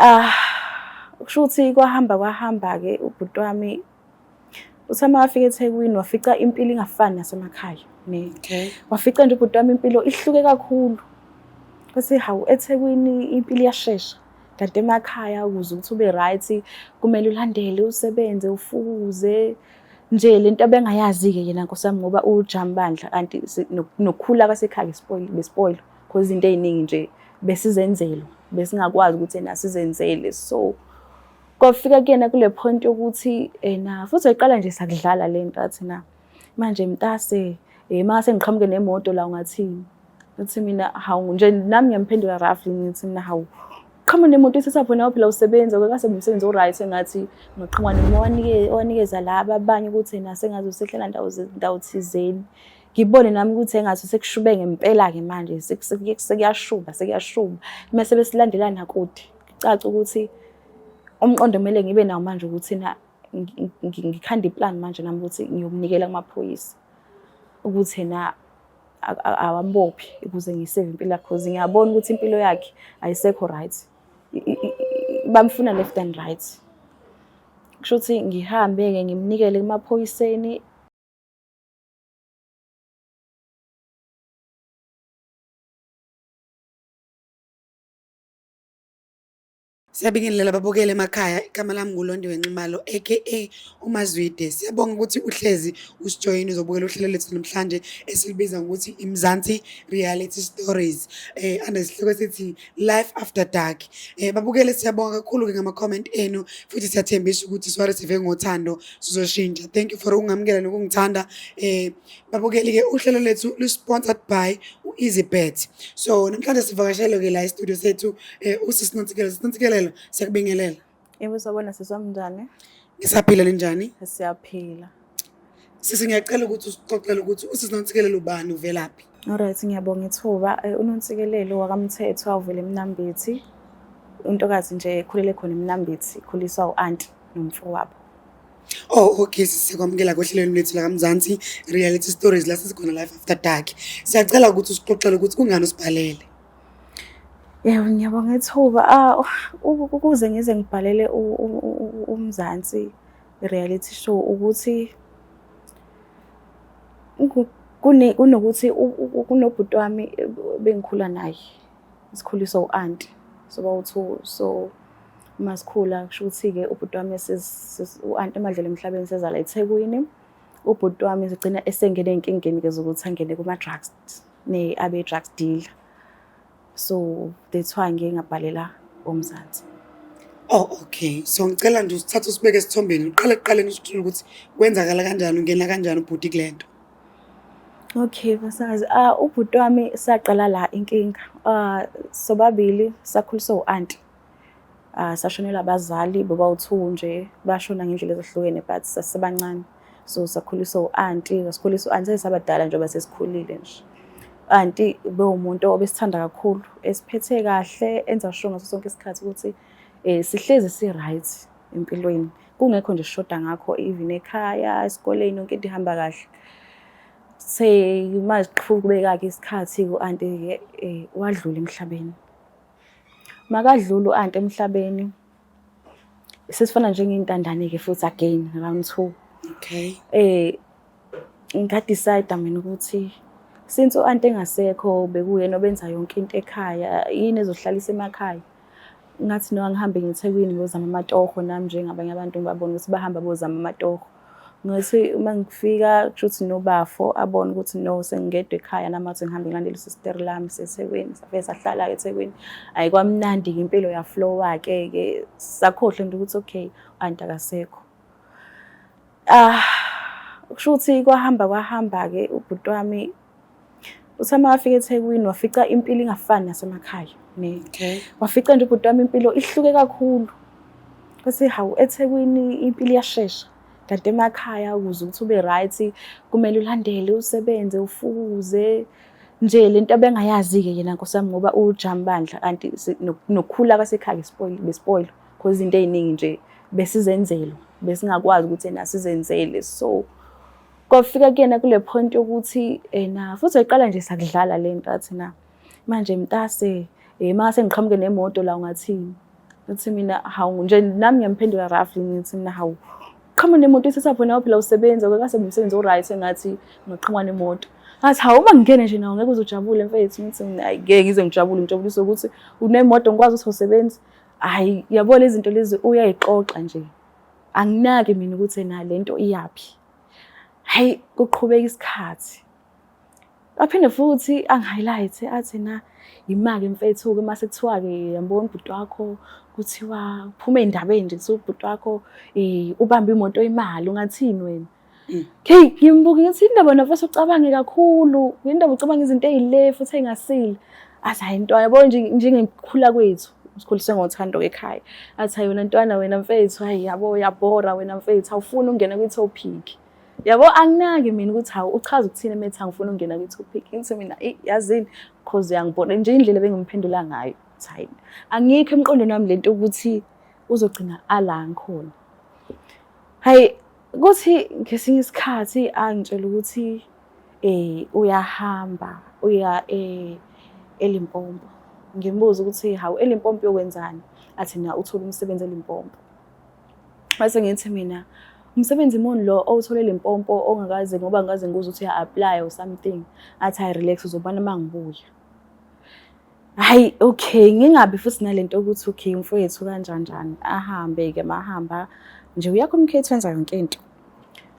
Ah, kusho ukuthi kwahamba kwahamba-ke ubhuti wami uthe uma wafika eThekwini wafica impilo ingafani nasemakhaya ne. Okay. Wafica nje ubhuti wami impilo ihluke kakhulu. Kwase hawu eThekwini impilo iyashesha. Kanti emakhaya ukuze ukuthi ube right kumele ulandele usebenze ufukuze nje lento abengayazi-ke yena nkosi yami ngoba ujambandla kanti nokukhula kwasekhaya spoil bespoil because izinto ey'ningi nje besizenzelwa besingakwazi ukuthi ena sizenzele. So kwafika kuyena kule point yokuthi ena futhi wayiqala nje sakudlala le nto athi na manje mntase mase ngiqhamuke nemoto la ungathini. Ngithi mina hawu nje nami ngiyamphendula roughly ngithi mina hawu qhamuka nemoto ithatha nawe phela usebenza kwakase umsebenzi o-right engathi ungaqhamuka noma owanikeza laba abanye ukuthi ena sengaze usehlela ndawo ndawo thizeni. Ngibone nami ukuthi engathi sekushube ngempela-ke manje sekuyashuba sekuyashuba mese besilandelana kude kucace ukuthi umqondo kumele ngibe nawo manje ukuthi na ngikhanda iplan manje nami ukuthi ngiyomnikela kumaphoyisa ukuthi na awambophi ukuze ngisave impilo yakhe because ngiyabona ukuthi impilo yakhe ayisekho right, bamfuna left and right. Kusho ukuthi ngihambe-ke ngimnikele kumaphoyiseni. Siyabingelela babukele emakhaya. Igama lami nguLondiwe Nxumalo aka uMazwide. Siyabonga ukuthi uhlezi usijoyine uzobukela uhlelo lethu namhlanje esilibiza ngokuthi iMzansi Reality Stories. Anesihloko esithi Life After Dark. Babukele siyabonga kakhulu ke ngama comment enu futhi siyathembisa ukuthi siwa-receive ngothando sizoshintsha. Thank you for ukungamukela nokungithanda. Babukeli ke uhlelo lethu lu-sponsored by u-EasyBet. So namhlanje sivakashele ke la e-studio sethu usisi Nontsikelelo. Sisi Nontsikelelo, siyakubingelela. Yebo, sawubona sisi wami, njani? Ngisaphila, ninjani? Siyaphila. Sisi, ngiyacela ukuthi usixoxele ukuthi usisi Nontsikelelo ubani, uvelaphi? Alright, ngiyabonga ithuba. UNontsikelelo wakaMthethwa uvela eMnambithi. Untokazi nje ekhulele khona eMnambithi, ikhuliswa u-anti nomfowabo. Oh, okay, sikwamukela kohlelweni lwethu la kaMzansi Reality Stories la sesikhona Life After Dark. Siyacela ukuthi usixoxele ukuthi kungani usibhalele. Yebo, ngiyabonga ithuba. Ah, ukuze ngize ngibhalele uMzansi Reality Show ukuthi kunokuthi kunobhuti wami bengikhula naye. Sikhuliswa u-anti soba u-two, so uma sikhula kusho ukuthi-ke ubhuti wami u-anti emadlule emhlabeni sezala eThekwini. Ubhuti wami sigcina esengene ey'nkingeni-ke zokuthi angene kuma-drugs, abe drugs dealer. So that's why ngiye ngabhalela uMzansi. Oh, okay. So ngicela nje usithathe usibeke esithombeni. Uqale ekuqaleni usitshele ukuthi kwenzakala kanjani, ungena kanjani ubhuti kule nto. Okay, basazi. Ah, ubhuti wami saqala la inkinga. Ah, sobabili sakhuliswa u-anti. Ah, sashonelwa abazali boba u-two nje, bashona ngendlela ezahlukene but sasisebancane. So sakhuliswa u-anti, sasikhuliswa u-anti sesabadala njengoba sesikhulile nje. Anti bewumuntu obesithanda kakhulu, esiphethe kahle, enza sure ngaso sonke isikhathi ukuthi sihlezi si-right empilweni. Kungekho nje sishoda ngakho even ekhaya, esikoleni yonke into ihamba kahle. Masiqhubeka-ke isikhathi u-anti-ke wadlula emhlabeni. Makadlula u-anti emhlabeni sesifana njengey'ntandane-ke futhi again round two. Okay. Nga-decide mina ukuthi since u-anti engasekho bekuyena obenza yonke into ekhaya, yini ezohlalisa emakhaya. Ngathi no angihambe ngiyeThekwini ngiyozama amatoho nami njengabanye abantu ngibabone ukuthi bahamba bozama amatoho. Ngathi uma ngifika kusho ukuthi nobafo abone ukuthi no sengingedwa ekhaya nami athi ngihambe ngilandele usisteri lami siseThekwini. Safike sahlala-ke eThekwini. Hhayi kwamnandi-ke impilo yaflowa-ke ke sakhohlwa nje ukuthi okay u-anti akasekho. Ah, kusho ukuthi kwahamba kwahamba-ke ubhuti wami uthe uma wafika eThekwini wafica impilo ingafani nasemakhaya ne. Okay. Wafica nje ubhuti wami impilo ihluke kakhulu. Kwase hawu eThekwini impilo iyashesha. Kanti emakhaya ukuze ukuthi ube right kumele ulandele usebenze ufukuze nje lento abengayazi-ke yena nkosi yami ngoba ujambandla kanti nokukhula kwasekhaya spoil bespoil because izinto ey'ningi nje besizenzelwa besingakwazi ukuthi ena sizenzele. So kwafika kuyena kule point yokuthi ena futhi wayiqala nje sakudlala le nto athi na manje mntase mase ngiqhamuke nemoto la ungathini. Ngithi mina hawu, nje nami ngiyamphendula roughly, ngithi mina hawu, qhamuka nemoto isesapho nawe phela usebenza kwekase umsebenzi o-right, engathi ungaqhamuka nemoto. Ngathi hawu, uma ngingene nje nawo ngeke uze ujabule mfethu. Ngithi mina hayi, ngeke ngize ngijabule, ngijabulise ukuthi unemoto ngikwazi ukuthi awusebenzi. Hhayi, yabo lezi zinto lezi uyayixoxa nje, anginaki mina ukuthi ena lento iyaphi. Hhayi, kuqhubeka isikhathi, aphinde futhi angi-highlight athi na imali mfethu-ke, mase kuthiwa-ke yambona ubhuti wakho, kuthiwa uphume ey'ndabeni nje, kuthiwa ubhuti wakho ubambe imoto imali, ungathini wena? Hey, ngimbuke ngithi indaba wena mfethu ucabange kakhulu, indaba ucabanga izinto ey'le futhi ey'ngasile. Athi hayi ntwana, yabo nje njengokukhula kwethu, sikhuliswe ngothando ekhaya. Athi hayi wena ntwana, wena mfethu, hayi yabo uyabhora wena mfethu, awufuni ukungena kwi-topic. Yabo anginaki mina ukuthi hawu uchaza ukuthini emethi angifuni ukungena kwi-topic. Ngithi mina eyi yazini cause uyangibona nje indlela ebengimphendula ngayo. Hayi angikho emqondweni wami lento ukuthi uzogcina ala ngikhona. Hayi kuthi ngesinye isikhathi angitshela ukuthi uyahamba uya eLimpopo. Ngimbuza ukuthi hawu, eLimpopo uyokwenzani? Athi na uthola umsebenzi eLimpopo. Mase ngithi mina umsebenzi muni lo owuthole eLimpopo ongakaze, ngoba ngikaze ngikuzwe ukuthi uya-apply or something. Athi hayi relax, uzobona uma ngibuya. Hhayi okay, ngingabi futhi nalento yokuthi okay umfowethu kanjani njani, ahambe-ke mahamba nje uya-communicate, wenza yonke into.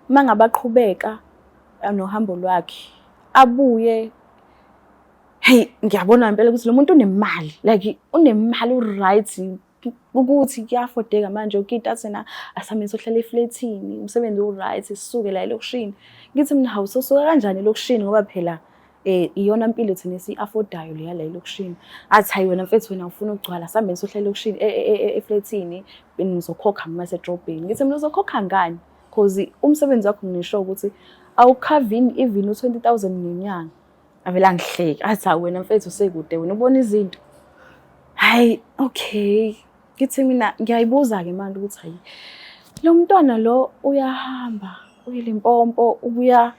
Uma ngabe aqhubeka nohambo lwakhe abuye, hey ngiyabona ngempela ukuthi lo muntu unemali, like unemali, u-right ukuthi kuya-affordeka manje yonke into. Athi na asambe sohlala eflethini, umsebenzi u-right, sisuke la elokishini. Ngithi mina hawu, sosuka kanjani elokishini, ngoba phela iyona mpilo thina esiyi-affordayo leya la elokishini. Athi hayi wena mfethu, wena ufuna ukugcwala, sihambeni sohlala elokishini eflethini, ngizokhokha mina edrobheni. Ngithi mina uzokhokha ngani, cause umsebenzi wakho ngisho ukuthi awukhavini even u-20,000 ngenyanga. Avele angihleke athi hawu wena mfethu usekude, wena ubona izinto. Hhayi okay, ngithi mina ngiyayibuza-ke manje ukuthi hayi lo mntwana lo uyahamba uye eLimpopo ubuya,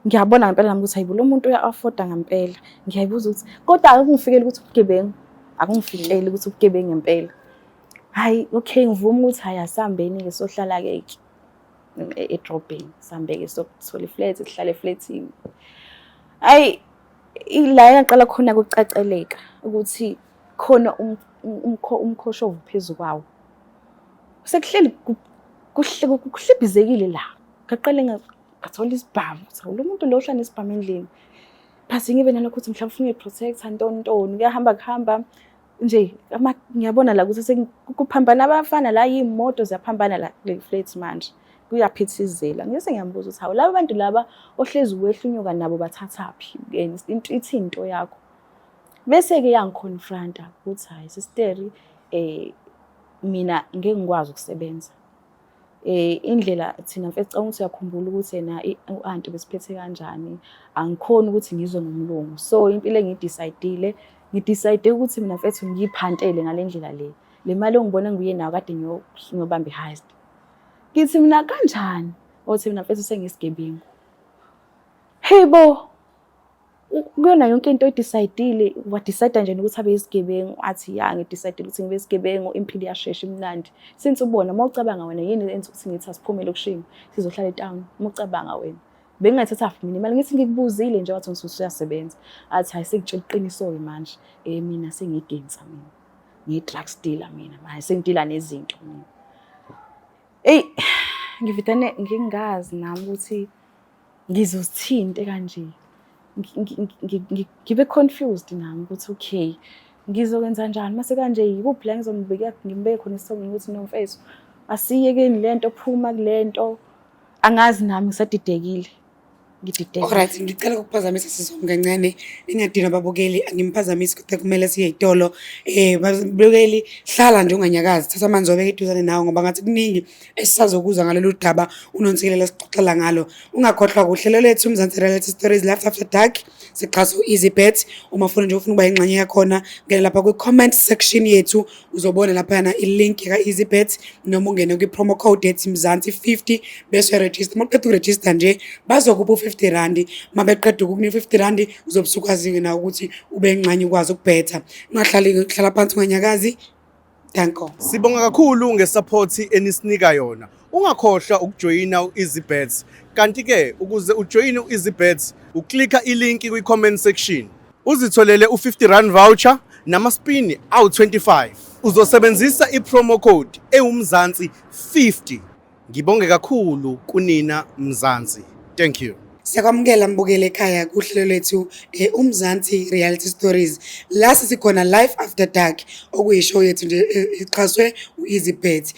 ngiyabona ngempela nami ukuthi hayibo lo muntu uya-afforda ngempela. Ngiyayibuza ukuthi kodwa akungifikeli ukuthi ubugebengu, akungifikeli ukuthi ubugebengu ngempela. Hhayi okay, ngivuma ukuthi hhayi asihambeni-ke sohlala-ke ke edrobheni, sihambe-ke sokuthola iflat, sihlale eflethini. Hhayi la engaqala khona ukucaceleka ukuthi khona umkhoshovu phezu kwawo. Sekuhleli kuhlibhizekile la, ngaqale ngathola isibhamu, ukuthi lo muntu lo uhlala nesibhamu endlini. But ngibe nalokho ukuthi mhlawumbe ufuna ukuyi-protect-a ntoni ntoni, kuyahamba kuhamba nje ngiyabona la ukuthi kuphambana abafana la, iy'moto ziyaphambana la kule flat manje, kuyaphithizela. Ngise ngiyambuza ukuthi hawu laba bantu laba ohlezi wehla unyuka nabo bathathaphi, ithini into yakho? Bese-ke yangi-confront-a ukuthi hhayi sisteri, mina ngeke ngikwazi ukusebenza. Indlela thina mfethu cabanga ukuthi uyakhumbula ukuthi yena u-anti besiphethe kanjani, angikhoni ukuthi ngizwe ngomlungu. So impilo engiyi-decide-ile, ngi-decide ukuthi mina mfethu ngiyiphantele ngale ndlela le. Le mali ongibona nguye nayo kade ngiyobamba i-heist. Ngithi mina kanjani? Othi mina mfethu sengisigebengu. Hey bo, kuyona yonke into oyi-decide-ile, wa-decide nje ukuthi abe isigebengu. Athi ya ngi-decide-ile ukuthi ngibe isigebengu, impilo iyashesha imnandi. Since ubona uma ucabanga wena yini enza ukuthi ngithi asiphume elokishini sizohlala etown, uma ucabanga wena bengingayithatha mina imali? Ngithi ngikubuzile nje, wathi ngisuke uyasebenza. Athi hayi sengitshela iqiniso-ke manje, mina sengigensa, mina ngiyi-drugs dealer, mina manje sengidila nezinto mina. Eyi ngividane ngingazi nami ukuthi ngizozithinte kanje, ngibe confused nami ukuthi okay ngizokwenza njani mase kanje, yikuphi la ngizombeka, ngimbeke khona isithombe ukuthi no mfethu asiyekeni lento, phuma kulento. Angazi nami, ngisadidekile, ngididekile. Alright, ngicela ukukuphazamisa sizwami kancane. Ningadinwa babukeli, angimphazamisi kodwa kumele siye ey'tolo. Babukeli, hlala nje unganyakazi, thatha amanzi wabeka eduzane nawe ngoba ngathi kuningi esisazokuzwa ngalolu daba uNonsikelelo sixoxela ngalo. Ungakhohlwa kuhlelo lethu Mzansi Reality Stories Life After Dark, sixhaswa u-EasyBet. Uma ufuna nje ufuna ukuba ingxenye yakhona, ngena lapha kwi-comment section yethu, uzobona laphayana i-link ka-EasyBet, noma ungene kwi-promo code ethi Mzansi 50 bese uyarejista. Uma uqeda ukurejista nje bazokupha u-50 randi. Uma beqeda ukukunika u-50 randi uzobe usukwazi-ke nawe ukuthi ube ingxenye ukwazi ukubhetha. Ungahlali, hlala phansi unganyakazi. Danko. Sibonga kakhulu ngesupport enisinika yona. Ungakhohlwa ukujoyina u-EasyBets. Kanti ke ukuze ujoyine u-EasyBets, uklika ilinki kwi-comment section. Uzitholele u-50 rand voucher namaspini awu-25. Uzosebenzisa i-promo code ewumzansi 50. Ngibonge kakhulu kunina Mzansi. Thank you. Siyakwamukela mbukele ekhaya kuhlelo lethu uMzansi Reality Stories. La sisikhona Life After Dark okuyishow yethu nje ixhaswe u-EasyBet.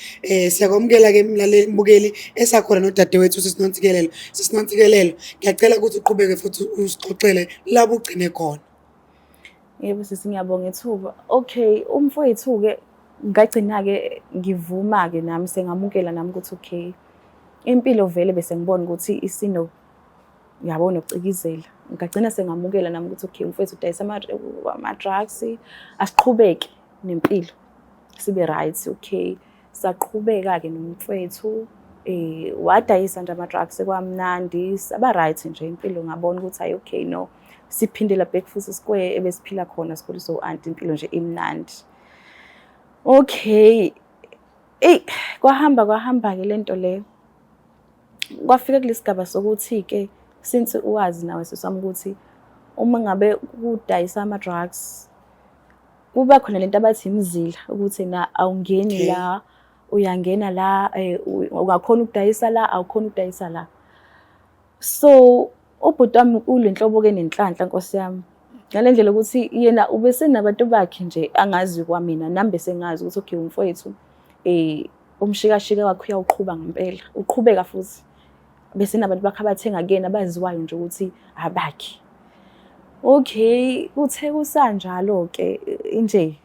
Siyakwamukela ke mlaleli mbukeli esakhona nodadewethu Sisinontsikelelo. Sisinontsikelelo, ngiyacela ukuthi uqhubeke futhi usixoxele la ugcine khona. Yebo sisi, ngiyabonga ithuba. Okay, umfowethu-ke ngagcina-ke ngivuma-ke nami sengamukela nami ukuthi okay, impilo vele bese ngibona ukuthi isino yabo nokucikizela. Ngagcina sengamukela nami ukuthi okay, umfowethu udayisa ama-drugs, asiqhubeke nempilo sibe right. Okay, saqhubeka-ke nomfowethu, wadayisa nje ama-drugs kwamnandi, saba right nje impilo. Ngabona ukuthi hayi okay, no, siphindela back futhi square ebesiphila khona, sikhuliswa u-anti, impilo nje imnandi. Okay, eyi kwahamba kwahamba-ke lento leyo, kwafika kulesi sigaba sokuthi-ke since uwazi nawe siswami ukuthi uma ngabe kudayisa ama-drugs kuba khona lento abathi imizila, ukuthi na awungeni la, uyangena la, ungakhona ukudayisa la, awukhona ukudayisa la. So ubhuti wami ulenhlobo-ke nenhlanhla, nkosi yami, ngale ndlela ukuthi yena ubesenabantu bakhe nje angazi kwamina, nami bese ngazi ukuthi okay, umfowethu umshikashika wakhe uyawuqhuba ngempela, uqhubeka futhi bese nabantu bakhe abathenga kuyena abaziwayo nje ukuthi abakhe. Okay, kuthe kusanjalo-ke nje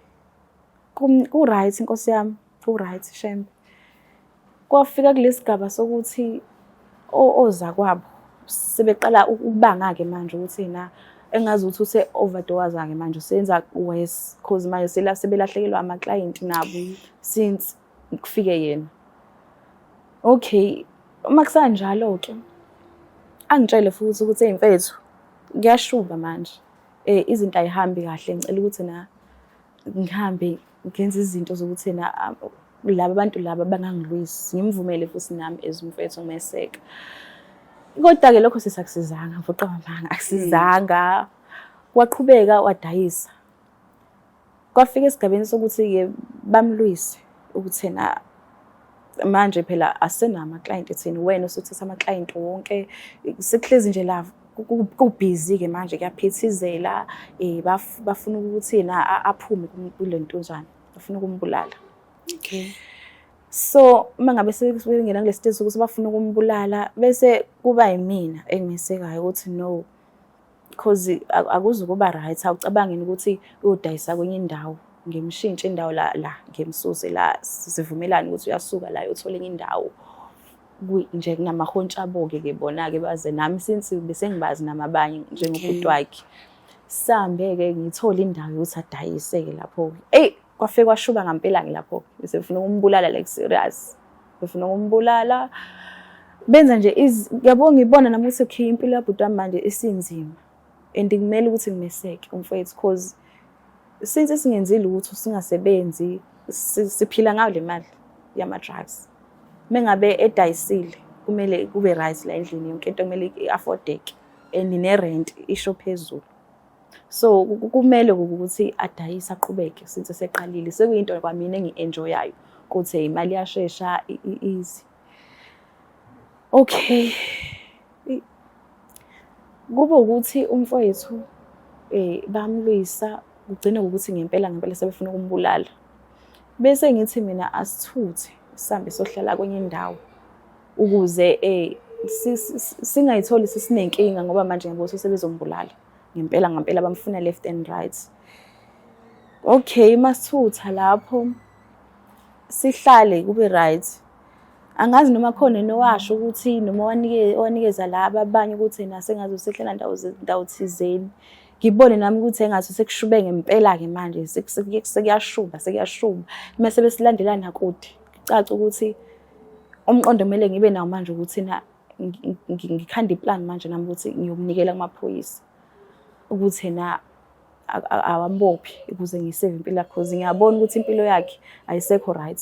ku-right nkosi yami, ku-right shembe. Kwafika kulesi sigaba sokuthi ozakwabo sebeqala ukubanga-ke manje ukuthi na engazi ukuthi use-overdose-ke manje, usenza worse cause manje sebelahlekelwa amaklayenti nabo since kufike yena. Okay, uma kusanjalo-ke angitshele futhi ukuthi eyi mfethu, kuyashuba manje, izinto ayihambi kahle, ngicela ukuthi na ngihambe ngenze izinto zokuthi na laba bantu laba bangangilwisi, ngimvumele futhi nami as umfethu ngimeseka. Kodwa-ke lokho sisakusizanga, mfoqa mabanga, akusizanga. Waqhubeka wadayisa. Kwafika esigabeni sokuthi-ke bamlwise ukuthi ena manje phela asenawo amaklayenti thina, wena usuthatha amaklayenti wonke, sekuhlezi nje la kubhizi-ke manje kuyaphithizela, bafuna ukuthi yena aphume kule ntunjana, bafuna ukumbulala. So uma ngabe sebengena kule stage sokuthi bafuna ukumbulala, bese kuba yimina engimesekayo ukuthi no, cause akuzukuba right, awucabangini ukuthi uyodayisa kwenye indawo, ngimshintshe indawo la la, ngimsuse la, sivumelane ukuthi uyasuka la uyothola enye indawo. Nje kunamahontshi abo-ke ke bona-ke baze nami since bese ngibazi nami abanye njengobhuti wakhe. Sambe-ke ngithole indawo yokuthi adayise-ke lapho-ke. Eyi kwafike kwashuba ngampela-ke lapho, bese befuna ukumbulala like serious. Befuna ukumbulala. Benza nje yabo ngibona nami ukuthi okay, impilo yabhuti wami manje isinzima. And kumele ukuthi ngimeseke umfowethu cause since singenzile ukuthi singasebenzi, siphila ngayo le mali yama-drugs. Mengabe edayisile kumele kube right la endlini, yonke into kumele i-affordeke and ne-rent isho phezulu. So kumele ukuthi adayise aqhubeke since eseqalile, sekuyinto kwamina engi-enjoyayo ukuthi imali iyashesha, easy. Okay, kube ukuthi umfowethu bamlwisa, kugcine ngokuthi ngempela ngempela sebefuna ukumbulala. Bese ngithi mina asithuthe sihambe sohlala kwenye indawo ukuze singayitholi sesinenkinga, ngoba manje ngiyabona ukuthi sebezombulala ngempela ngempela, bamfuna left and right. Okay, masithutha lapho sihlale kube right. Angazi noma khona nowasho ukuthi noma wanikeza laba abanye ukuthi yena sengaze usehlela ndawo thizeni. Ngibone nami ukuthi engathi sekushube ngempela-ke manje, sekuyashuba, sekuyashuba. Mese besilandelana kude, kucace ukuthi umqondo kumele ngibe nawo manje ukuthi na ngikhanda iplan manje nami ukuthi ngiyomnikela kumaphoyisa ukuthi na awambophe ukuze ngisave impilo yakhe, cause ngiyabona ukuthi impilo yakhe ayisekho right.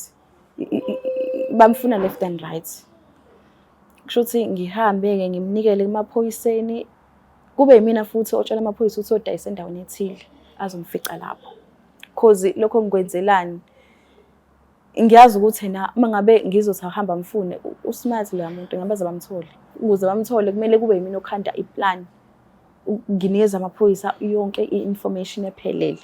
Bamfuna left and right. Kusho ukuthi ngihambe-ke ngimnikele emaphoyiseni, kube yimina futhi otshela amaphoyisa ukuthi odayisa endaweni ethile azomfica lapho. Cause lokho ngikwenzelani? Ngiyazi ukuthi yena uma ngabe ngizothi awuhamba mfune, usmart loya muntu, ngabe baze bamthole. Ukuze bamthole kumele kube yimina okhanda iplan, nginikeza amaphoyisa yonke i-information ephelele.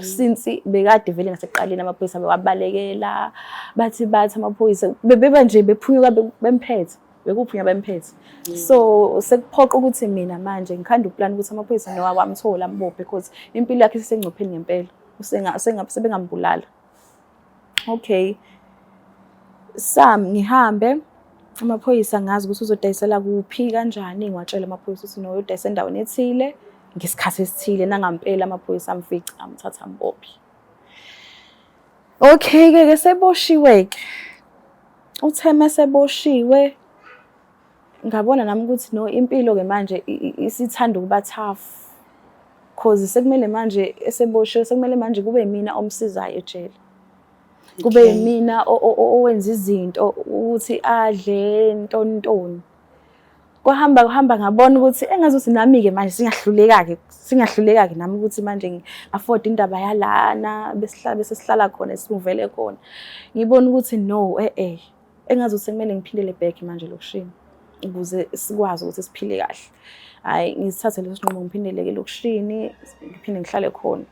Since bekade vele nasekuqaleni amaphoyisa bewabalekela, bathi amaphoyisa bebeba nje bephunyuka bemphethe, bekuphunyuka bemphethe. So sekuphoqa ukuthi mina manje ngikhanda uplan ukuthi amaphoyisa nowa wamthola ambophe, because impilo yakhe isengcupheni ngempela, sebengambulala. Okay, Sam, ngihambe amaphoyisa, ngazi ukuthi uzodayisela kuphi kanjani. Ngiwatshela amaphoyisa ukuthi no, uyodayisa endaweni ethile ngesikhathi esithile. Nangampela amaphoyisa amfica, amthatha, ambophe. Okay-ke ke seboshiwe-ke, uthe meseboshiwe ngabona nami ukuthi no, impilo-ke manje isithanda ukuba tough, cause sekumele manje eseboshiwe, sekumele manje kube yimina omsizayo ejele, kube yimina owenza izinto ukuthi adle ntoni ntoni. Kwahamba kuhamba, ngabona ukuthi engazuthi nami-ke manje singahluleka-ke nami ukuthi manje ngi-afford indaba yalana besihlala, bese sihlala khona, simuvele khona. Ngibona ukuthi no, eh eh engazuthi sekumele ngiphindele back manje elokishini ukuze sikwazi ukuthi siphile kahle. Hhayi, ngisithathe leso sinqumo, ngiphindele-ke elokishini, ngiphinde ngihlale khona.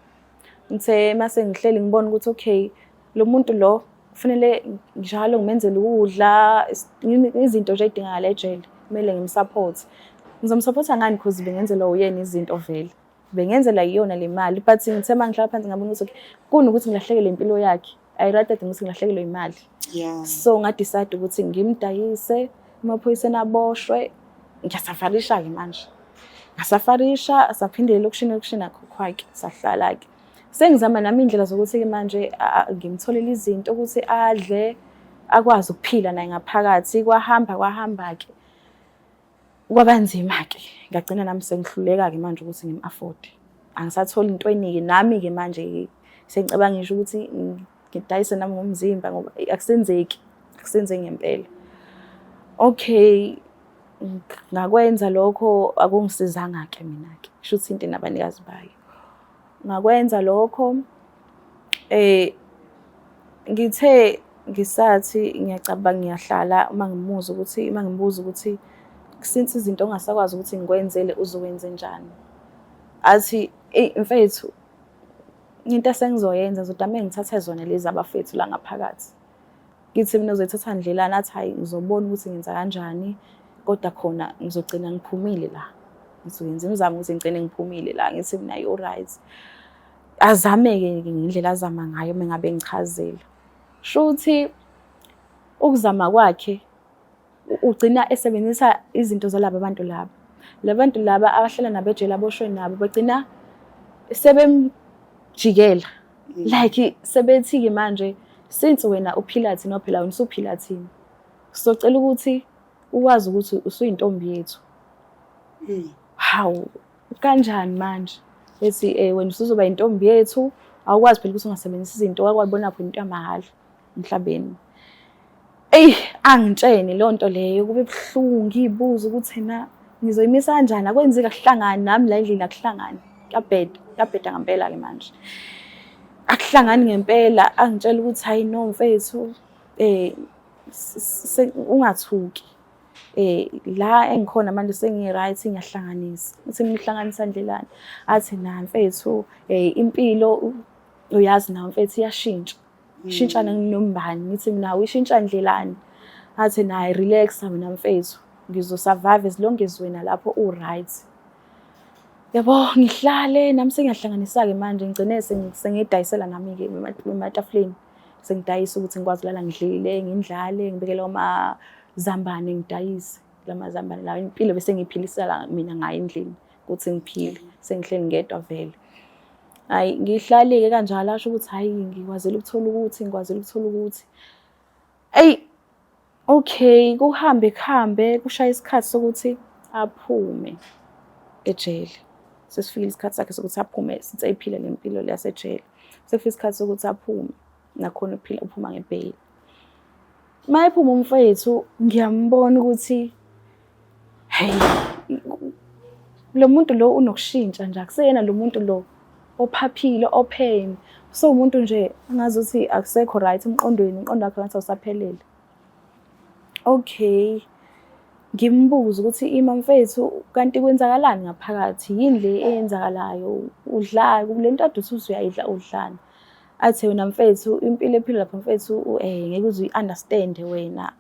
Ngithe mase ngihleli ngibona ukuthi okay, lo muntu lo kufanele njalo ngimenzele ukudla, izinto nje ey'dingakala ejele, kumele ngimsupport. Ngizomsupporta ngani? Cause bengenzela uyena izinto vele, bengenzela iyona le mali. But ngithe uma ngihlala phansi ngabona ukuthi okay, kunokuthi ngilahlekelwe impilo yakhe, I rather than ukuthi ngilahlekelwe imali. So ngadecide ukuthi ngimdayise emaphoyiseni, aboshwe. Ngiyasufferisha-ke manje, ngasufferisha, saphindela elokishini, elokishini akhokhwa-ke, sahlala-ke. Sengizama nami iy'ndlela zokuthi-ke manje ngimtholele izinto ukuthi adle, akwazi ukuphila naye ngaphakathi. Kwahamba kwahamba-ke, kwaba nzima-ke, ngagcina nami sengihluleka-ke manje ukuthi ngim-afford. Angisatholi into eningi nami-ke manje, sengicabanga ngisho ukuthi ngidayise nami ngomzimba, ngoba akusenzeki, akusenzeki ngempela. Okay, ngakwenza lokho, akungisizanga-ke mina-ke, kusho ukuthi into inabanikazi bayo. Ngakwenza lokho, ngithe ngisathi ngiyacabanga, ngiyahlala, uma ngimbuza ukuthi since izinto ongasakwazi ukuthi ngikwenzele uzokwenze njani, athi eyi mfethu, into esengizoyenza ngizodame ngithathe zona lezi abafethu la ngaphakathi. Ngithi mina uzoyithatha ndlelani? Athi hhayi, ngizobona ukuthi ngenza kanjani, kodwa khona ngizogcina ngiphumile la, ngizoyenza imizamo ukuthi ngigcine ngiphumile la. Ngithi mina you-right. Azame-ke ngendlela azama ngayo uma ngabe ngichazela. Shuthi ukuzama kwakhe ugcina esebenzisa izinto zalaba bantu laba. La bantu laba abahlala nabo ejele, aboshwe nabo, bagcina sebemjikela. Like sebethi-ke manje, since wena uphila thina, phela wena usuphila thina, socela ukuthi ukwazi ukuthi usuyintombi yethu. Hawu, kanjani manje? Ethi wena usuzoba intombi yethu, awukwazi phela ukuthi ungasebenzisa izinto wakwabona phela into yamahhala emhlabeni. Eyi, angitshene leyo nto leyo, kube buhlungu, ngiyibuza ukuthi na ngizoyimisa kanjani, akwenzeki, akuhlangani nami la endlini, akuhlangani, kuyabheda, kuyabheda ngempela-ke manje, akuhlangani ngempela. Angitshela ukuthi hayi no mfethu, ungathuki, la engikhona manje sengi-right, ngiyahlanganisa. Uthi mina uhlanganisa ndlelani? Athi na mfethu, impilo uyazi nawe mfethu iyashintsha, ishintsha nombani. Ngithi mina uyishintsha ndlelani? Athi naye relax mina mfethu, ngizosurvive as long as wena lapho u-right. Yabo, ngihlale nami sengiyahlanganisa-ke manje, ngigcine sengidayisela nami-ke ematafuleni, sengidayisa ukuthi ngikwazi ukulala ngidlile, ngindlale, ngibekele amazambane, ngidayise la mazambane lawa. Impilo bese ngiyiphilisela mina ngayo endlini ukuthi ngiphile, sengihleli ngedwa vele. Hhayi, ngihlale-ke kanjalo, asho ukuthi hhayi ngikwazile ukuthola ukuthi, ngikwazile ukuthola ukuthi. Eyi, okay, kuhambe kuhambe, kushaya isikhathi sokuthi aphume ejele. Sesifikile isikhathi sakhe sokuthi aphume since eyiphila le mpilo le yasejele. Sekufika isikhathi sokuthi aphume nakhona uphila uphuma ngebheyili. Uma ephuma umfowethu ngiyambona ukuthi hey lo muntu lo unokushintsha nje akuseyena lo muntu lo ophaphile opheni so umuntu nje angazi ukuthi akusekho right emqondweni umqondo wakhe ngathi awusaphelele. Okay. Ngimbuze ukuthi ima mfethu kanti kwenzakalani ngaphakathi yini le eyenzakalayo udla le nto ade uthi usuyayidla udlani athi wena mfethu impilo ephila lapha mfethu ngeke uze uyi-understand wena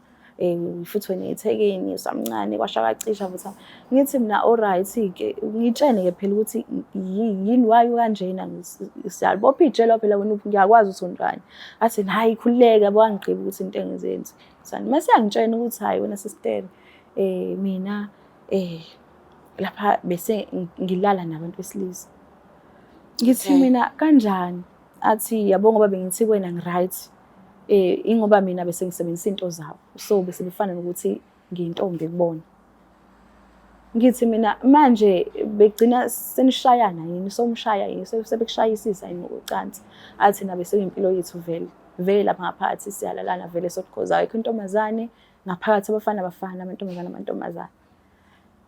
futhi wena ethekeni usamncane kwasha kacisha futhi ngithi mina alright-ke ngitshene-ke phela ukuthi yini why kanjena siyalibopha ijele phela wena ngiyakwazi ukuthi unjani athi hhayi khululeka yabo angigqibi ukuthi into engizenzi sani mase yangitshena ukuthi hhayi wena sister mina lapha bese ngilala nabantu besilisa. Ngithi mina kanjani? Athi yabo ngoba bengithi kuwena ngi-right ingoba mina bese ngisebenzisa into zabo so bese befana nokuthi ngiyintombi kubona. Ngithi mina manje begcina senishayana yini somshaya yini sebekushayisisa yini ngokocansi. Athi nabe sekuyimpilo yethu vele vele lapha ngaphakathi siyalalana vele so cause ayikho intombazane ngaphakathi abafana abafana amantombazane amantombazane.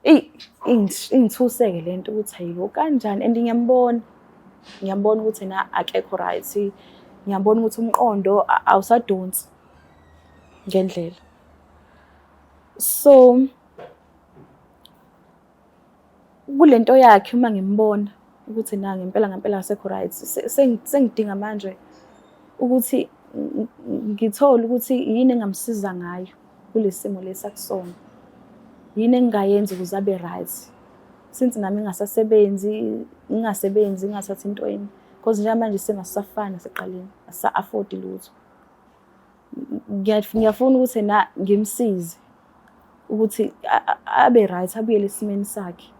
Eyi ingithuse-ke le nto ukuthi hayibo kanjani and ngiyambona ngiyambona ukuthi yena akekho right ngiyambona ukuthi umqondo awusadonsi ngendlela. So kule nto yakhe uma ngimbona ukuthi na ngempela ngempela akasekho right sengidinga manje ukuthi ngithole ukuthi yini engamsiza ngayo kule simo lesi akusona. Yini engingayenza ukuze abe right since nami ngingasasebenzi ngingasebenzi ngingathathi entweni because njengamanje isimo asisafani nasekuqaleni asisa-afford lutho. Ngiyafuna ukuthi na ngimsize ukuthi abe right abuyele esimeni sakhe.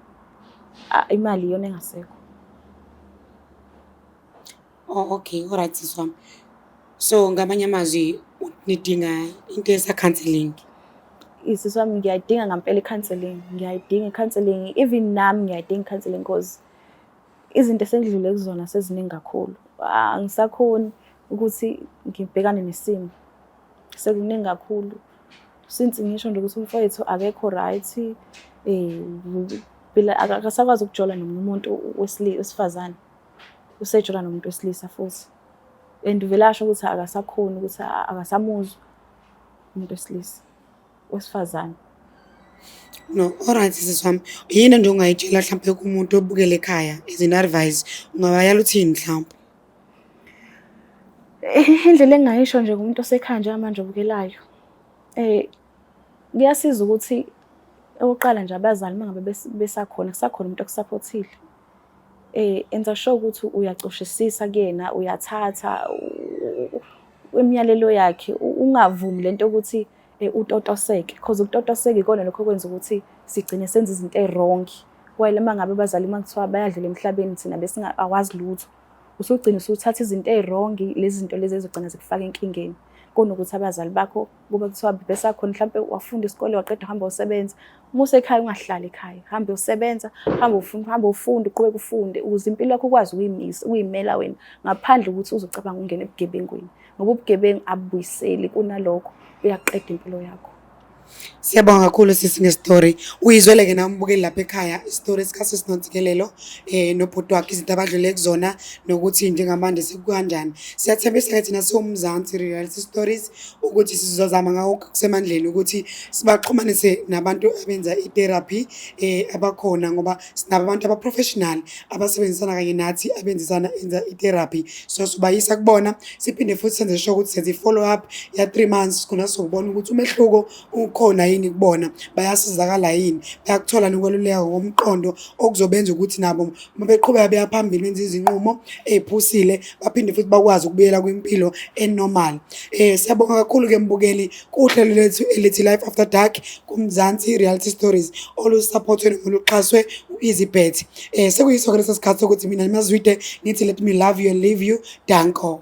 Imali iyona engasekho. Oh okay, alright sisi wami. So ngamanye amazwi nidinga into esa-counselling. Sisi wami ngiyayidinga ngampela i-counselling, ngiyayidinga i-counselling even nami ngiyayidinga i-counselling cause izinto esengidlule kuzona seziningi kakhulu. Angisakhoni ukuthi ngibhekane nesimo, sekuningi kakhulu. Since ngisho nje ukuthi umfowethu akekho right phela akasakwazi ukujola nomunye umuntu wesifazane, usejola nomuntu wesilisa futhi. And uvele asho ukuthi akasakhoni ukuthi akasamuzwa umuntu wesilisa, wesifazane. No, alright sisi wami. Yini nje ongayitshela mhlampe kumuntu obukele ekhaya as an advice, ungabayala uthini mhlawumbe? Indlela engingayisho nje kumuntu osekhaya njengamanje obukelayo, kuyasiza ukuthi okokuqala nje abazali uma ngabe besakhona, kusakhona umuntu okusaphothile, enza sure ukuthi uyacoshisisa kuyena, uyathatha imiyalelo yakhe, ungavumi lento yokuthi utotoseke cause ukutotoseka ikona lokho okwenza ukuthi sigcine senza izinto ey'-wrong. While uma ngabe abazali uma kuthiwa bayadlula emhlabeni thina awazi lutho. Usugcina usuthatha izinto ey'-wrong, lezi zinto lezi ezogcina zikufaka enkingeni. Kunokuthi abazali bakho kube kuthiwa besakhona mhlampe wafunda isikole waqeda wahamba wayosebenza. Uma usekhaya ungahlali ekhaya, hamba uyosebenza, hamba ufunda, hamba ufunde, uqhubeke ufunde ukuze impilo yakho ukwazi ukuyimisa, ukuyimela wena ngaphandle ukuthi uzocabanga ukungena ebugebengwini. Ngoba ubugebengu abubuyiseli kunalokho buyaqeda impilo yakho. Siyabonga kakhulu sisi nge-story. Uyizwele-ke nawe umbukeli lapha ekhaya isitori sikaSisi Nontsikelelo nobhuti wakhe izinto abadlule kuzona nokuthi njengamanje sekukanjani. Siyathembisa-ke thina siwuMzansi Reality Stories ukuthi sizozama ngakho okusemandleni ukuthi sibaxhumanise nabantu abenza i-therapy abakhona ngoba sinabo abantu aba-professional abasebenzisana kanye nathi abenzisana enza i-therapy. So sibayisa kubona siphinde futhi senze sure ukuthi senze i-follow up ya 3 months khona sizobona ukuthi umehluko ukhona yini kubona, bayasizakala yini, bayakuthola nokweluleka ngokomqondo okuzobenza ukuthi nabo uma beqhubeka beya phambili benze izinqumo ey'phusile baphinde futhi bakwazi ukubuyela kwimpilo e-normal. Siyabonga kakhulu-ke mbukeli kuhlelo lethu elithi Life After Dark kuMzansi Reality Stories olusaphothwe noma oluxhaswe u-EasyBet. Sekuyiso-ke leso sikhathi sokuthi mina Mazwide ngithi let me love you and leave you. Danko.